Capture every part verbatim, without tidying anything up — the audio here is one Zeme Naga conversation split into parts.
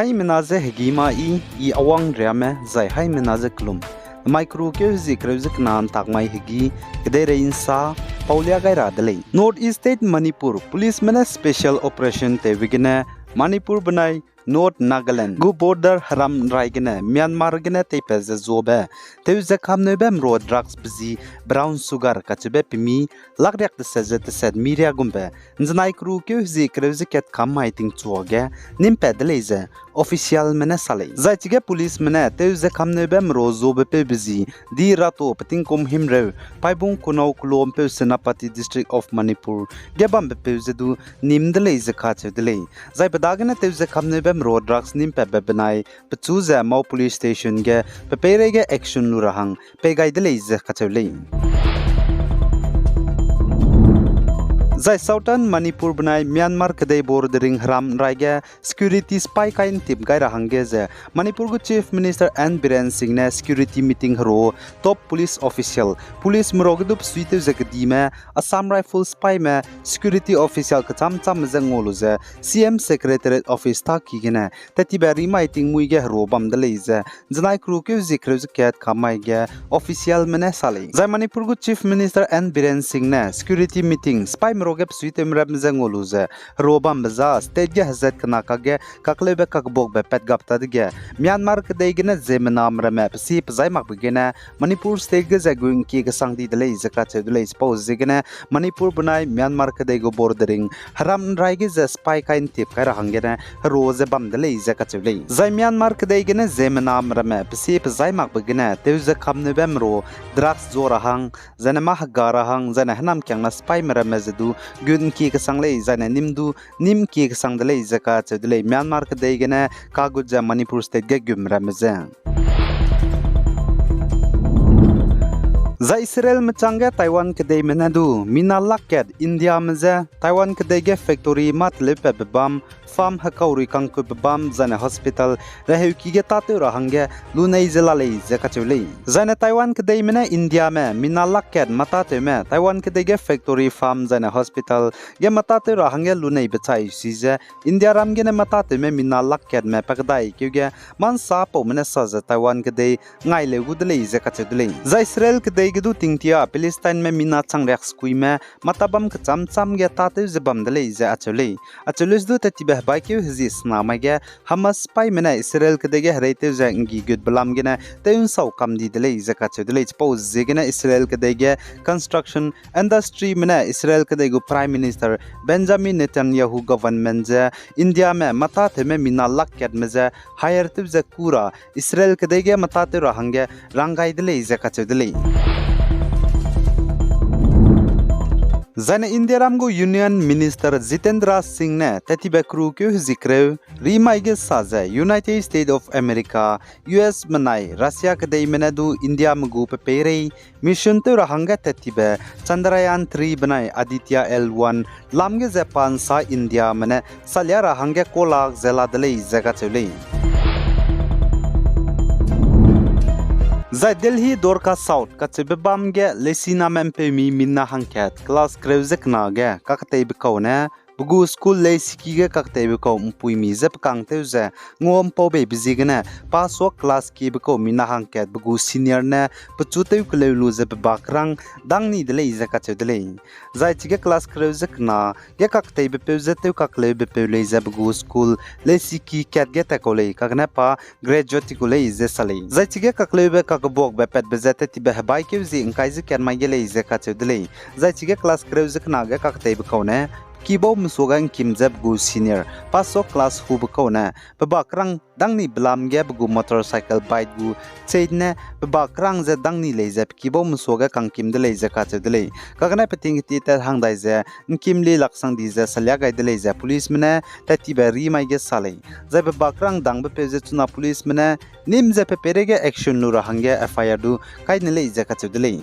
Haimena ze hegî ma i, i awang riame, zai haimena ze kelum. Namai keru keu hezie kereu ze kena ntak mai hegî, kedeirei nsa, paulia gai ra de lei. North East State Manipur, policeme ne special operation tewbe gene, Manipur benai North Nagaland gu border heram nrai gene, Myanmar gene teipat ze zuabe, tew ze kamneube mro drugs pezi brown sugar kacheube pemi, lak riak teset ze teset mi riak gumbe, nzenai keru keu hezie kereu ze kat kam mai tingchua ge, nimpat de lei ze, officialme ne sa lei. Zai chige policeme ne tew ze kamneube mro zuabe peube zi, di rato petingkum himreu, paibung kunau kelum peu Senapati District of Manipur ge bambe peu ze du nim de lei ze kacheu de lei. Zai pe dagene tew ze kamneube mro drugs nimpatbe benai, pechu ze Mao Police Station ge, pe peireige action lu ra hang, pei gai de lei ze kacheu lei. Zai Southern Manipur benai Myanmar kedei bordering heram nrai ge security sipai kai ntip gai ra hangge ze Manipur gu Chief Minister N Biren Singh ne security meeting hero top police official, police merau ge du pesuitew ze kedime, Assam Rifles sipaime security official kecham chamme ze ngau lu ze C M Secretariat Office tâ ki gene, tettibe rimai tingmui ge hero bam de lei ze, nzenai keru keu hezie kereu ze kat kam mai ge officialme ne sa lei. Zai Manipur gu Chief Minister N Biren Singh ne security meeting sipai merau ge pesuitewme ramme ze ngau lu ze, hero bambe za state ge hezat kena kakge kakleube kakbuakbe pat gap ta dege, Myanmar kedei gene ziemmename ramme pesi pezai makbe gene, Manipur state ge ze gu ngkie kesang di de lei ze kacheu de lei. Chipau ziegene Manipur benai Myanmar kedei gu bordering heram nrai ge ze sipai kai ntip kai ra hanggene hero ze bam de lei ze kacheu lei. Zai Myanmar kedei gene ziemmename ramme pesi pezai makbe gene tew ze kamneube mro drugs zua ra hang, zaine mâ hega ra hang, zaine hênamkiangna sipaime ramme ze du gu ngkie kesang lei, zaine nîm du nîm ngkie kesang de lei ze kacheu de lei. Myanmar kedei gene kagut ze Manipur state ge gum ramme ze. Zai Israelme chângge Taiwan kedeime ne du mina lak kat Indiame je Taiwan kedei ge factory mâ teleupatbe bam, farm hekaurui kangkutbe bam, zaine hospital reheuki ge tâtew ra hangge lunei ze la lei ze kacheu lei. Zaine Taiwan kedeime ne Indiame mina lak kat mâ tâtewme Taiwan kedei ge factory, farm, zaine hospital ge mâ tâtew ra hangge luneibe chai si ze Indiaram gene mâ tâtewme mina lak katme pakedaikeu ge mâ nsapaume ne sa ze Taiwan kedei ngaileu gu de lei ze kacheu de lei. Zai Israel kedei ge du tingtia Palestineme mina changriaksekuime mâ tâbam kechâmchâm ge tâtew ze bam de lei ze acheu lei. Acheu lei du tettibe hebaikeu hezie sena mai ge Hamas sipaime ne Israel kedei ge hereitew ze nggigutbe lam gene tew nsau kam di de lei ze kacheu de lei. Chipau ziegene Israel kedei ge construction industryme ne Israel kedei gu Prime Minister Benjamin Netanyahu government je Indiame mâ tâtewme mina lak katme je hire tew ze kû ra Israel kedei ge mâ tâtew ra hangge rang gai de lei ze kacheu de lei. Zaine Indiaram gu Union Minister Jitendra Singh ne tettibe kerukeu hezie kereu rimai ge sa ze United States of America, U S menai Russia kedeime ne du Indiame gu pe peirei mission tew ra hangge tettibe Chandrayaan three benai Aditya L one lam ge ze pa nsa Indiame ne salia ra hangge kolak ze la de lei ze kacheu lei. Zai Delhi Dwarka South kacheube bam ge leisiname mpeumi mina hangkat class kereu ze kena ge kaketeibe kau ne pe gu school leisiki ge kaketeibe kau mpuimi je pe kang tew ze ngua mpau beibe ziegene pa suak class kiebe kau mina hangkat pe gu senior ne pechu tew keleu lu ze pe ba kerang dang ni de lei ze kacheu de lei. Zai chige class kereu ze kena ge kaketeibe peu je tew kakleube peu lei ze pe gu school leisiki kat ge tat kau lei, kagene pa graduate ti kau lei ze sa lei. Zai chige kakleube kakebuakbe patbe je tettibe hebaikeu zie ngkai ze kat mai ge lei ze kacheu de lei. Zai chige class kereu ze kena ge kaketeibe kau ne pe kibau mesuage ngkim ze pe gu senior pa suak class hube kau ne pe ba kerang dang ni belam ge pe gu motorcycle bike gu chain ne pe ba kerang ze dang ni lei ze pe kibau mesuage kangkim de lei ze kacheu de lei. Kagene pe tingketi tat hang dai ze ngkim li laksang di ze salia gai de lei ze policeme ne tettibe rimai ge sa lei. Zai pe ba kerang dangbe peu ze chuna policeme ne nîm ze pe peireige action lu ra hangge F I R du kai ne lei ze kacheu de lei.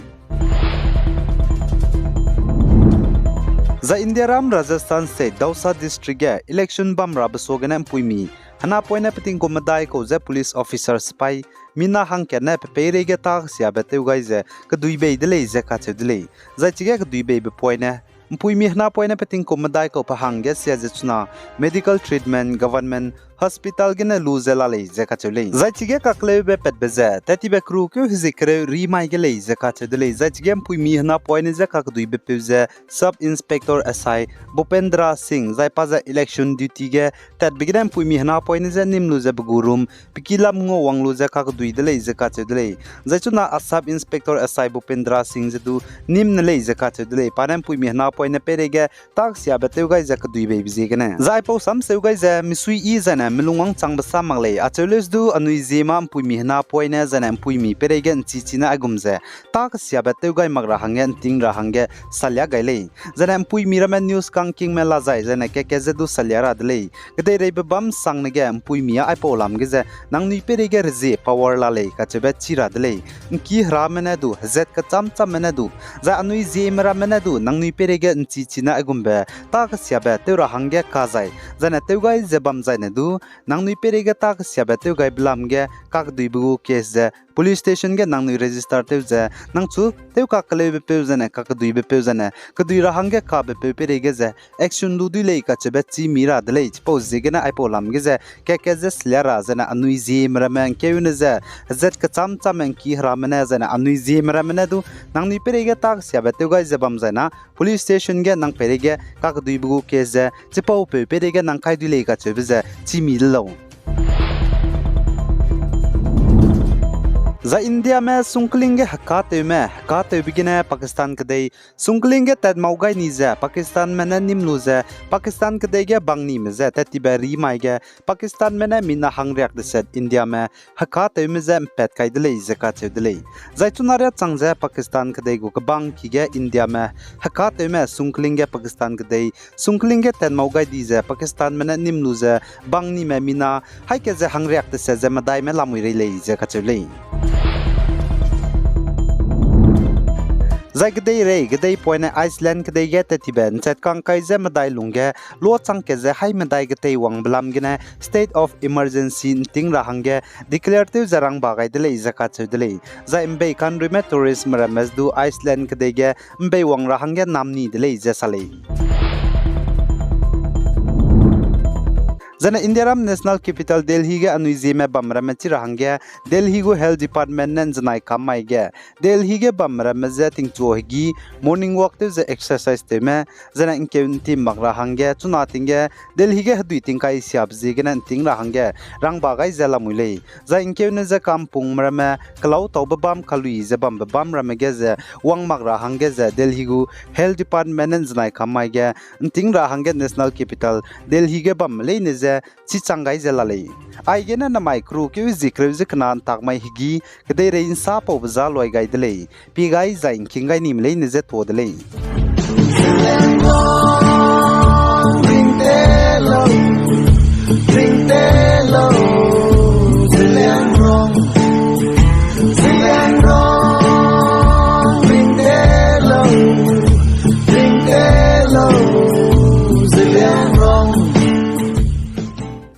Zai Indiaram Rajasthan State Dausa District ge election bam rabe suagene mpuimi henapoine petingkum medai kau ze police officer sipai mina hangkat ne pe peireige tâ kesiabe tew gai ze kedui bei de lei ze kacheu de lei. Zai chige kedui beibe poine mpuimi henapoine petingkum medai kau pe hangge sia ze chuna medical treatment government hospital gene lu ze la lei ze kacheu lei. Zai chige kakleube patbe ze, tat tibe keru keu hezie kereu rimai ge lei ze kacheu de lei. Zai chige ’mpuimi henapoine je kakeduibepeu ze Sub Inspector S I Bhupendra Singh, zai pa ze election duty ge tatbe gene ’mpuimi henapoine je nîm lu ze pe gu room pe ki lam ngau wang lu ze kakedui de lei ze kacheu de lei. Zai chuna a Sub Inspector S I Bhupendra Singh ze du nîm ne lei ze kacheu de lei. Pa ne ’mpuimi henapoine peireige tâ kesiabe tew gai ze kedui beibe ziegene. Zai aipau samseu gai ze, misui yi zaine milung wangchangbe sa mak lei. Acheu leuse du anui zieme ’mpuimi henapoine zaine ’mpuimi peireige ’nchi chine aigum ze tâ kesiabe tew gai mak ra hangge ’nting ra hangge salia gai lei. Zaine ’mpuimi ramme news kangkingme lazai zaine kat-kat ze du salia ra de lei. Kedeireibe bam sangne ge ’mpuimi â aipau lam ge ze nangnui peireige rezie power la lei kacheube chi ra de lei. ’Ngki herame ne du, hezat kechâm châmme ne du, zai anui zieme ramme ne du nangnui peireige ’nchi chine aigumbe tâ kesiabe tew ra hangge ka zai, zaine tew gai ze bam zaine du, nangnui peireige tâ kesiabe tew gaibe lam ge kakeduibe gu case ze police station ge nangnui register tew ze, nang chu tew kakeleubepeu zaine kakeduibepeu zaine kedui ra hangge kabepeu peireige ze action lu dui lei kacheube chî mi ra de lei. Chipau ziegene aipau lam ge ze kat-kat ze salia ra zaine anui zieme ramme ’ngkeune ze, hezat kechâm châmme ’ngki herame ne zaine anui zieme ramme ne du nangnui peireige tâ kesiabe tew gai ze bam zaina police station ge nang peireige kakeduibe gu case ze chipaupeu peireige nang kai dui lei kacheube ze chî mi de lau. Zai Indiame sungkling ge hekatewme, hekatewbe gene Pakistan kedei sungkling ge tatmau gai ni ze Pakistanme ne nîm lu ze Pakistan kedei ge bang nime je tat tibe rimai ge Pakistanme ne mina hangriak deset Indiame hekatewme je ’mpat kai de lei ze kacheu de lei. Zai chuna riâ chang ze Pakistan kedei gu kebang ki ge Indiame hekatewme sungkling ge Pakistan kedei sungkling ge tatmau gai di ze Pakistanme ne nîm lu ze bang nime mina haî ke ze hangriak deset ze medaime lamui rei lei ze kacheu lei. Zai kedeirei, kedeipoine Iceland kedei ge tat tibe ’nchat kang kai ze medai lungge luachang ke ze haî medai geteiwangbe lam gene state of emergency ’nting ra hangge declare tew ze rangba gai de lei ze kacheu de lei. Zai ’mbei countryme touristme ramme du Iceland kedei ge ’mbei wang ra hangge namni de lei ze sa lei. Zaine Indiaram national capital Delhi ge anui zieme bam ramme chi ra hangge Delhi gu health department ne ’nzenai kam mai ge Delhi ge bam ramme je tingchu hegî morning walk tew ze exercise tewme, zaine ’ngkeu ’ntim mak ra hangge chuna ting ge Delhi ge hedui tingkai siabe ziegene ’nting ra hangge rangba gai ze lamui lei. Zai ’ngkeune je kampungme ramme kelau taube bam kalui ze bambe bam ramme ge ze wang mak ra hangge ze Delhi gu health department ne ’nzenai kam mai ge ’nting ra hangge national capital Delhi ge bamme leine je chichang gai ze la lei. Aigene namai keru keu zie kereu ze kena ’ntak mai hegî kedeirei ’nsapaube za luai gai de lei. Pie gai zai ’ngking gai nime leine je tuâ de lei.